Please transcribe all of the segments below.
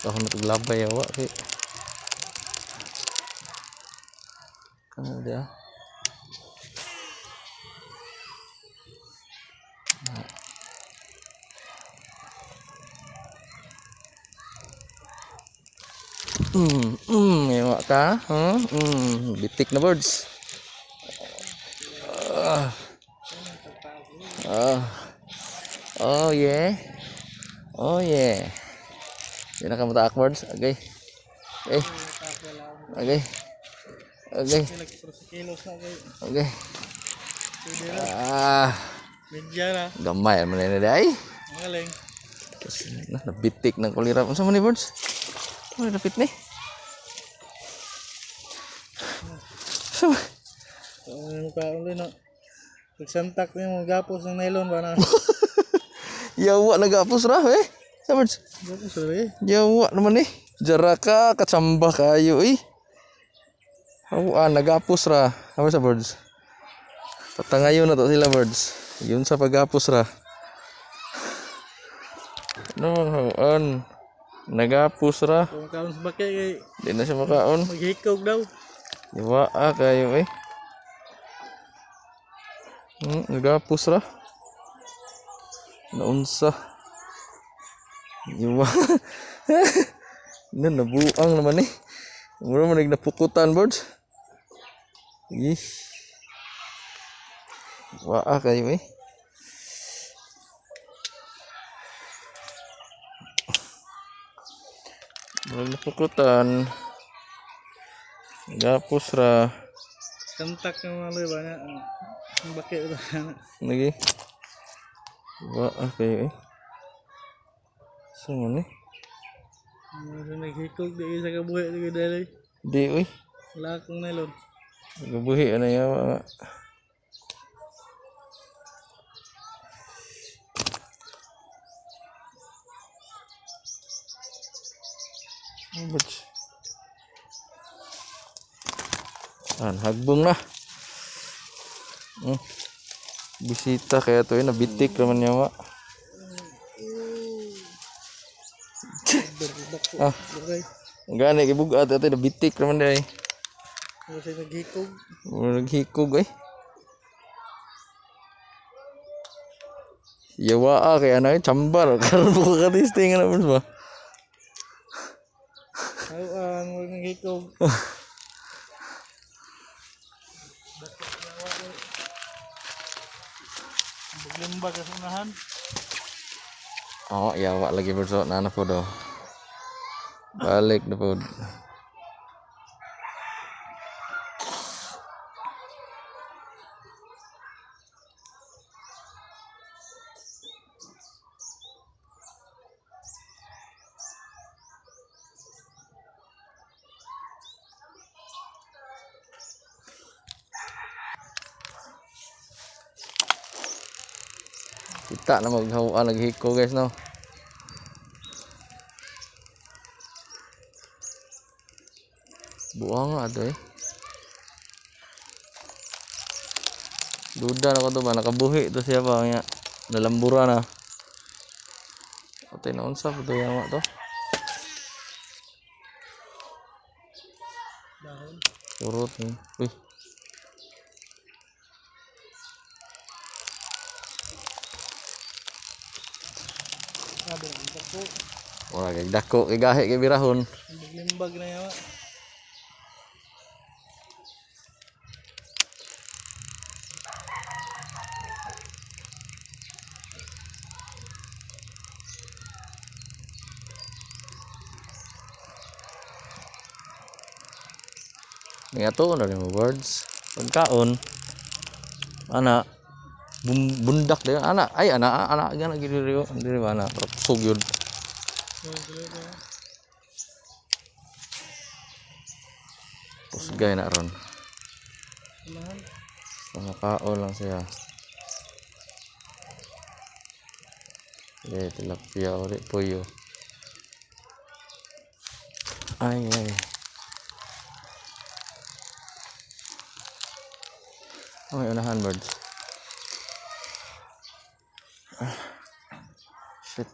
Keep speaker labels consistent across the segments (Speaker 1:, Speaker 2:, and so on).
Speaker 1: Kahon na labay awa kay. Ano dia? Yawa ka? Huh? Bitik na, birds. Ah. Ah. Oh yeah. Oh yeah. Di na ka mataak, birds. Okay. Okay. Okay. Okay.
Speaker 2: Kilos na kay.
Speaker 1: Okay.
Speaker 2: Pwede na.
Speaker 1: Ah,
Speaker 2: Medya na.
Speaker 1: Gamay man na day.
Speaker 2: Magaling.
Speaker 1: Kasi na nabitik ng kulira. Unsa man ni, birds? Ano napit ni? So,
Speaker 2: So, ano ka ulit no? Pagsantak ni mo gapos ng nylon ba na?
Speaker 1: Yawa nagapos ra eh. Sa birds.
Speaker 2: Gapos ra eh.
Speaker 1: Yawa naman eh. Jara ka, katsamba kayo eh. Awa, nagapos ra. Ano sa birds? Patangayon na to sila, birds. Yun sa pagapos ra. No, hawaan. Nagapos ra.
Speaker 2: Kung kaon sa baki kay
Speaker 1: Di na siya makaon.
Speaker 2: maghikog daw.
Speaker 1: Yawa ah, kayo eh. Nagapos ra. Naunsa. Yawa. Na, nabuang naman eh. Mura man nagnapukutan, birds. Ih. Waa kayo eh. Mura napukutan. Gapos ra.
Speaker 2: Santak ng mga loy ba na? Ang baki ba na?
Speaker 1: Lagi. Waa kayo eh. Sa man eh.
Speaker 2: Ano naghikog di sa kabuhi di dali.
Speaker 1: Di uy.
Speaker 2: Wala akong nylon.
Speaker 1: Gabuhi na yawa nga. Oh, birds. An, hagbong na. Bisita kaya to eh, nabitik naman yawa. Ah.
Speaker 2: Okay.
Speaker 1: Ang gani kay bugat ate, nabitik naman day.
Speaker 2: Ano siya naghikog?
Speaker 1: Mura naghikog eh. Yawa ah, kaya na eh, chambar. Karon po ka testing na ba?
Speaker 2: Hawaan, wag naghikog. Baglimba ka sa unahan.
Speaker 1: Oh, yawa lagi berso na na po do. Balik na po. Kita na maghawa naghiko, guys, no. Buang nga ato eh. Duda na ko to ba nakabuhi to siya pa nga nalambura na. Atay na unsa po to yawa to.
Speaker 2: Dahon.
Speaker 1: Urot ni. Uy.
Speaker 2: Sabi na, ang dako.
Speaker 1: Ora kay dako kay gahi kay birahon.
Speaker 2: Ang baglimbag na yawa.
Speaker 1: Nga to na rin mo, birds. Pagkaon ana bundak dayon ana ay ana ana gana gid diri diri ba ana kusog yun. Pusgay na ron.
Speaker 2: Unahan.
Speaker 1: Basta makaon lang siya. Eh, tilapia ori pollo. Ay, ay. Oh, may unahan, birds. Ah, shit.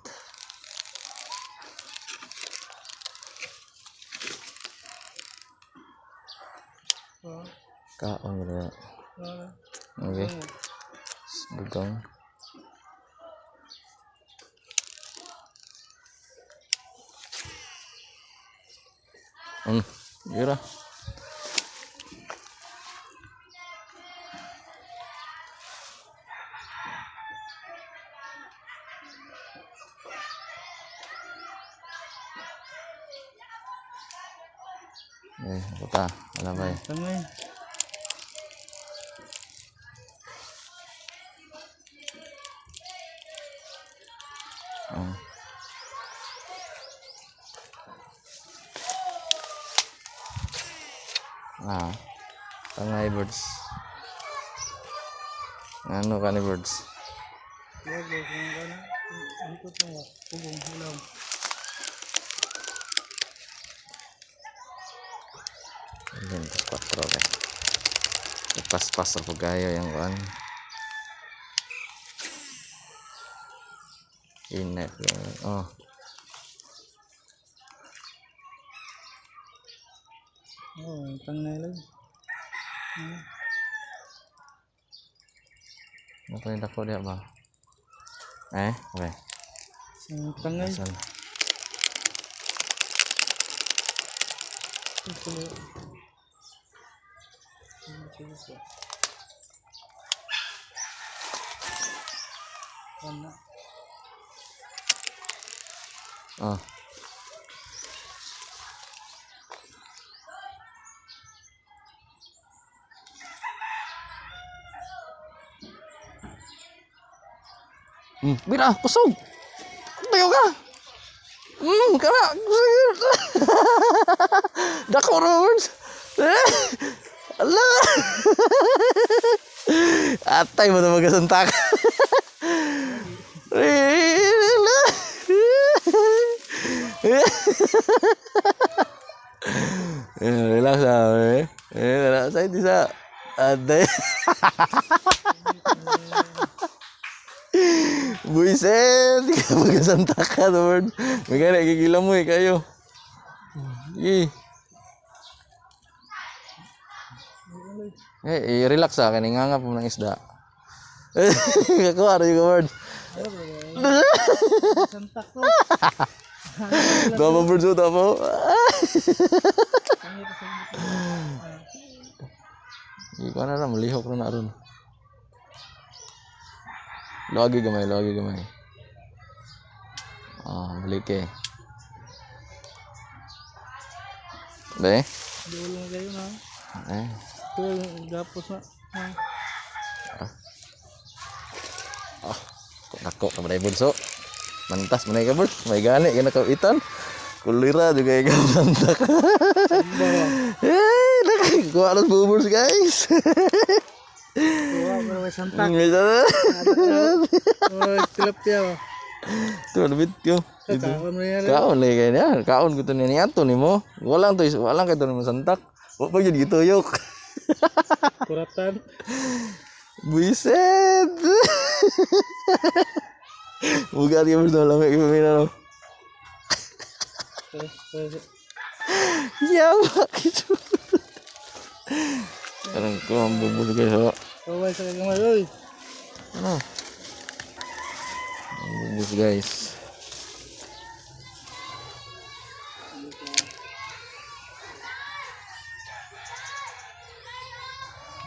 Speaker 1: Kaon gud. Okay. Bugang. Gira. Eh, ako ta. Wala ba eh.
Speaker 2: Tangay.
Speaker 1: Oh. Ah. Tangay, birds. Ano ka ni birds?
Speaker 2: Wag ba kung kana. Ikot lang ba. Pugong hilaw.
Speaker 1: Ayan, 4 kay. Ipaspas sa pagayo yung kuan. Init. Oh.
Speaker 2: Oh, tangay lang.
Speaker 1: Ano pa yung dako diya ba? Eh, okay.
Speaker 2: Ang tangay.
Speaker 1: Asan?
Speaker 2: Ano?
Speaker 1: Oh. Bira, kusog. Tayo ka. Kana. Kusog. Dako roads. Ala. Atay mo na magasantak. Eh, relax ah, eh. Eh, relax. Ay, di sa... Aday. Buisit! Di ka magasantak ka, Lord. May kaya nagigila mo eh, kayo. Eh. Eh, eh, relax ah. Kaya nga po ng isda. Kakuha rin yung word.
Speaker 2: Santak to.
Speaker 1: Tama, birds, oh, tama. Hindi ko na lang, malihok na na ron. Lagi gamay, lagi gamay. Ah, balik eh. Be?
Speaker 2: Dulo na kayo na.
Speaker 1: Eh.
Speaker 2: Ito, gapos na. Ah.
Speaker 1: Ah, nako ka man bunso. Mantas man ka bird. May gani ka nakauitan. Kulira juga ikaw mantak. Eh, nakakuha ng buburs, guys.
Speaker 2: Kuha, pero may santak. Oh, tilapia ba?
Speaker 1: Ito, lubit ko.
Speaker 2: Kaon mo yan.
Speaker 1: Kaon lagi kaya niya. Kaon ko ito niya niya ni mo. Walang to, walang kayo ni mo santak. Wa pa yun gituyok.
Speaker 2: Kuratan.
Speaker 1: Buiset! Bugat ka bro, lamig ka pamina no. Yawa kito. Parang ko ang bubus guys. Oh.
Speaker 2: Kaway sa kagamay, oy.
Speaker 1: Ano? Ang bubus guys.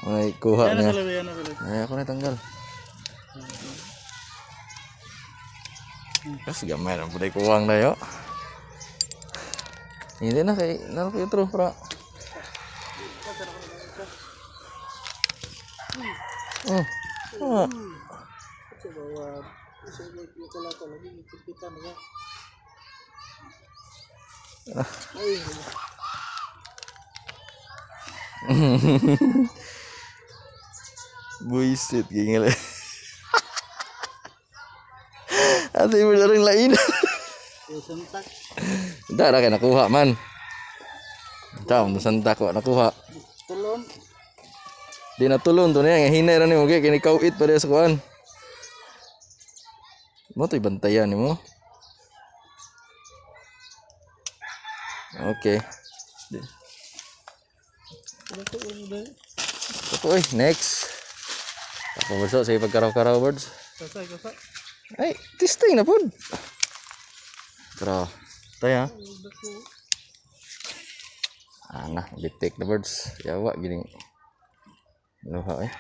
Speaker 1: Ay, kuha
Speaker 2: Yan na
Speaker 1: niya.
Speaker 2: sila, yan na sila.
Speaker 1: Ay, ako na tanggal. Kasi gamay lang pud kuwang na yo. Hindi na kay naro kay tro pra. Oh. Ah.
Speaker 2: Sa bawa, sa bawa, lagi, kita na. Ay,
Speaker 1: Buisit gingil. Ate mo rin lain.
Speaker 2: santak.
Speaker 1: Hindi ra kay nakuha man. Tao mo santa ko nakuha.
Speaker 2: Tulon.
Speaker 1: Di natulon to niya nga hinay ra nimo kay kini kauit pa sa kuan. Mo to'y bantayan nimo. Okay.
Speaker 2: Ito,
Speaker 1: Ito eh, next. Ako birds, oh, sige pagkaraw-karaw birds.
Speaker 2: Kasay, kasay.
Speaker 1: Ay, testing na po. Pero, tayo ha. Ana, bitik na birds. Yawa, gini. Luha eh.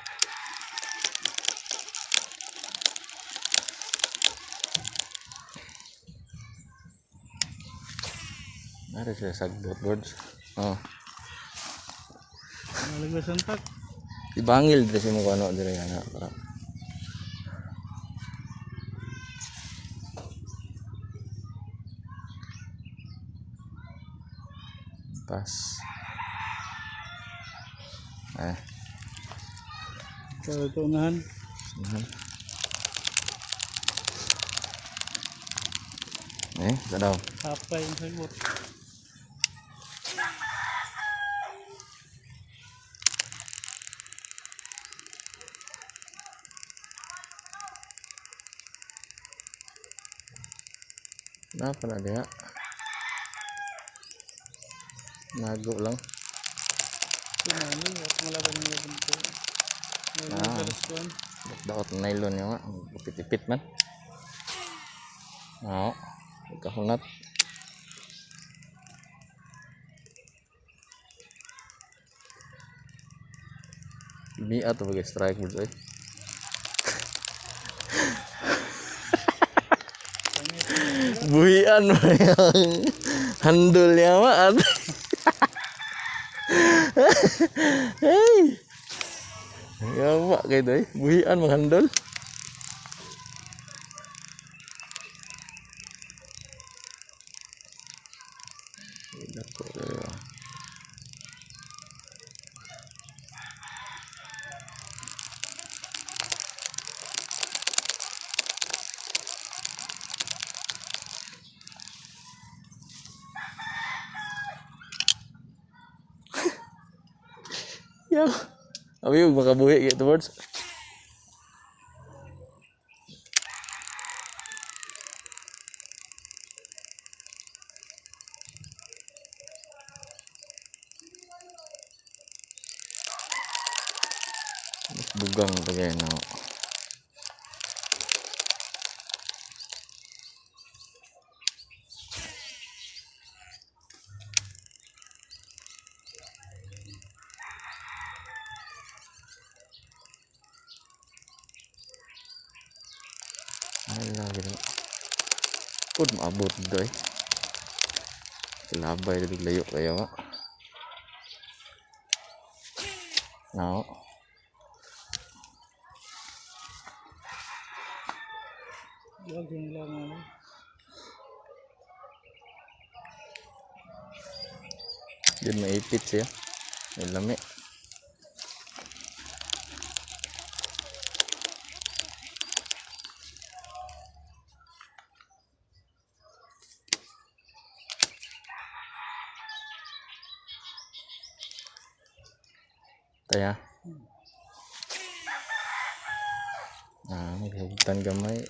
Speaker 1: Nara sila sagbot birds. Oh.
Speaker 2: Nalagay santak.
Speaker 1: Ibangil diri sa mo ano diri ana para. Pas. Eh,
Speaker 2: So, ito unahan.
Speaker 1: Eh, sa daw.
Speaker 2: Hapay yung sagot.
Speaker 1: Napa na diha? Nago lang.
Speaker 2: Ito na, at malaban ng laban ko.
Speaker 1: Ah. Daot nylon yung nga. Ipit-ipit man. Oo. Kahunat. Miat to bagay strike birds ay. Buhian mo yung handol niya ma. Hey! Yawa kayo doy. Buhian mga handol. Dako kayo. Yaw. Abi ug makabuhi kay birds. Bugang pa kayo na. Ay, lagi na. Pud maabot doy. Kilabay na layo kayo. No.
Speaker 2: Huwag yung lang ano.
Speaker 1: Yun maipit siya. May lami. Taya. Ah, maghugtan gamay.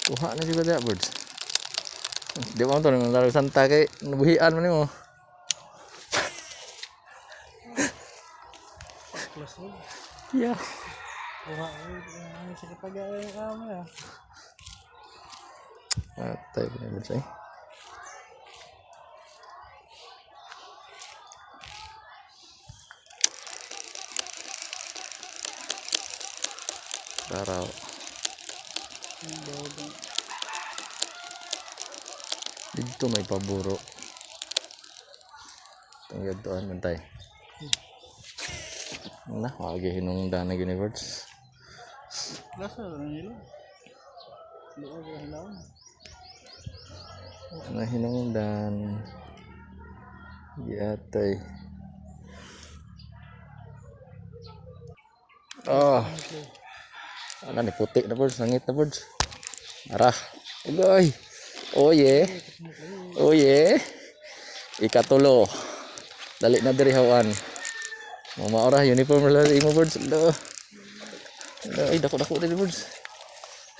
Speaker 1: Kuha na juga dia birds. Di ba to nang laro santa kay nabuhian man nimo.
Speaker 2: Plus one.
Speaker 1: Yeah.
Speaker 2: Kuha, ay, sa kapag-aay kami ah.
Speaker 1: Atay pa na birds eh. Taraw.
Speaker 2: Ang bawal.
Speaker 1: Dito may paburo. Itong yadtoan man tayo. Na, wagi hinungdan na gini birds.
Speaker 2: Lasa na nila. Luog na hilaw.
Speaker 1: Na hinungdan. Giatay. Oh. Ano ni puti na birds, langit na birds. Ara. Ugoy. Oh yeah. Oh yeah. Ikatulo. Dali na diri, hawan. Mamaora uniform ra imo, birds. Lo. Lo, ay, dako dako diri, birds.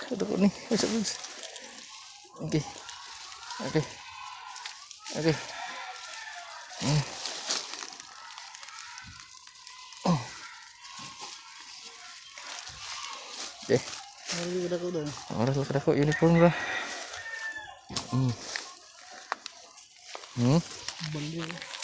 Speaker 1: Dako ni. Ay, sa birds. Okay. Okay. Okay. Oh. Okay.
Speaker 2: Ano ko daw?
Speaker 1: Oras lang ko uniform ra.
Speaker 2: Bali.